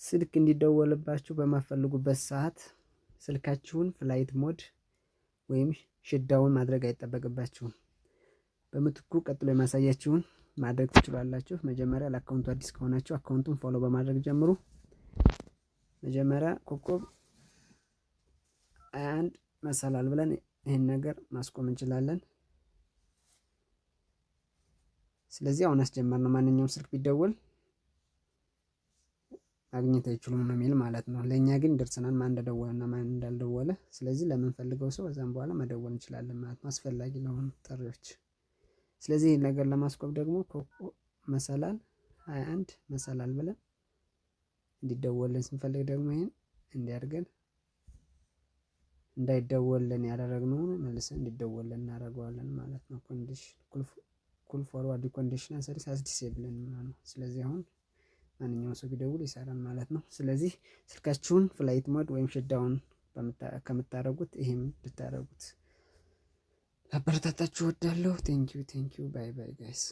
ስልክ እንዲደወልባችሁ በማትፈልጉበት ሰዓት ስልካችሁን flight mode ወይም shutdown ማድረግ አይጠበቅባችሁም። በምትኩ ቀጥሎ የማሳያችሁን ማድረግ ትችላላችሁ። መጀመሪያ ለ account ኡ አዲስ ከሆናችሁ account ኡን follow በማድረግ ጀምሩ። መጀመሪያ ኮከብ 21 መሰላል ብለን ይህን ነገር ማስቆም እንችላለን። ስለዚህ አሁን አስጀመርነው። ማንኛውም ስልክ ቢደወል ማግኘት አይችሉም ነው የሚል ማለት ነው። ለእኛ ግን ይደርሰናል ማን እንደደወለ እና ማን እንዳልደወለ። ስለዚህ ለምንፈልገው ሰው ከዛም በኋላ መደወል እንችላለን ማለት ነው፣ አስፈላጊ ለሆኑ ጥሪዎች። ስለዚህ ይህን ነገር ለማስቆም ደግሞ መሰላል 21 መሰላል ብለን እንዲደወልን ስንፈልግ ደግሞ ይህን እንዲያደርገን እንዳይደወልን ያደረግነውን መልሰን እንዲደወልን እናደርገዋለን ማለት ነው። Condition call forward condition service as disable ማለት ነው። ስለዚህ አሁን ማንኛውም ሰው ቢደውል ይሰራል ማለት ነው። ስለዚህ ስልካችሁን flight mode ወይም shutdown ከምታደርጉት ይሄም ብታደርጉት ላበረታታችሁ እወዳለሁ። Thank you, thank you, bye bye, guys.